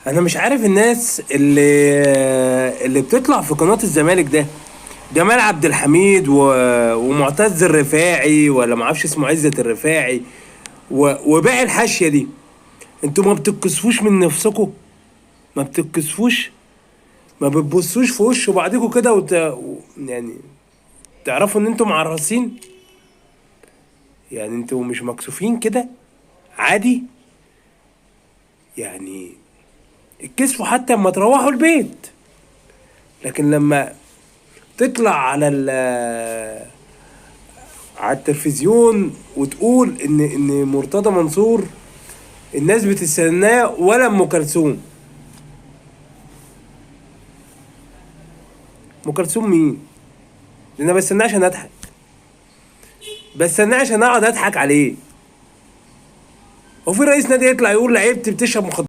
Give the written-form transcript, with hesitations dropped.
انا مش عارف الناس اللي بتطلع في قناة الزمالك ده، جمال عبد الحميد ومعتز الرفاعي، ولا معرفش اسمه عزت الرفاعي، وباقي الحاشية دي. انتوا ما بتتكسفوش من نفسكم؟ ما بتتكسفوش؟ ما بتبصوش في وش بعضكم كده يعني تعرفوا ان انتوا معرسين؟ يعني انتوا مش مكسوفين كده عادي؟ يعني اتكسفوا حتى اما تروحوا البيت، لكن لما تطلع على على التلفزيون وتقول ان مرتضى منصور الناس بتستناه ولا ام كلثوم. ام كلثوم مين؟ لان انا بستناه عشان اضحك، بستناه عشان اقعد اضحك عليه. هو في رئيس نادي يطلع يقول لعيبتي بتشرب مخدرات؟